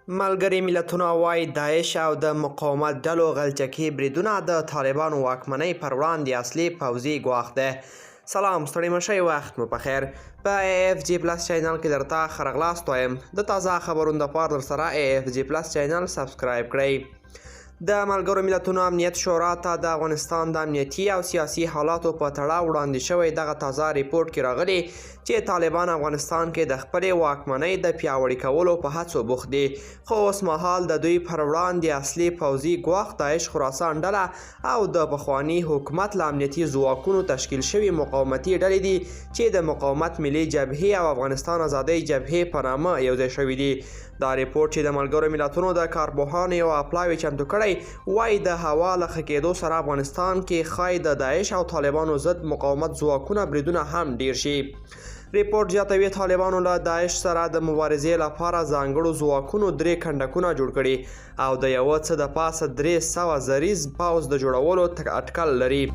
ملګري ملتونه وايي، داعش او د مقاومت ډلو غلچکي بریدونه د طالبانو واکمنۍ پر وړاندې اصلي پوځي ګواښ دی. سلام، ستړي مشئ، وخت مو پخیر. په ای اف جي پلس چینل کې درته ښه راغلاست وایم. د تازه خبرونو دپاره درسره ای اف جي پلس چینل سبسکرایب کړئ. د ملګرو ملتونو امنیت شورا ته د افغانستان د امنیتي او سیاسي حالاتو په تړاو وړاندې شوی دغه تازه رپورټ کې راغلي چې طالبان افغانستان کې د خپلې واکمنۍ د پیاوړي کولو په هڅو بوخت دي، خو اوس مهال د دوی پر وړاندې اصلي پوځي ګواښ داعش خراسان ډله او د پخواني حکومت له امنیتي ځواکونو تشکیل شوي مقاومتي ډلې دي چې د مقاومت ملي جبهې او افغانستان ازادۍ جبهې په نامه یوځای شوي دي. دا رپورټ چې د ملګرو ملتونو د کارپوهانو یوه پلاوي چمتو کړی، وایي د هوا له ښه کېدو سره افغانستان کې ښایي د داعش او طالبانو ضد مقاومت ځواکونه بریدونه هم ډیر شي. رپورټ زیاتوي، طالبانو له داعش سره د مبارزې لپاره ځانګړو ځواکونو 3 کنډکونه جوړ کړي او د یوه څه د پاسه 300 زریز پوځ د جوړولو اټکل لري.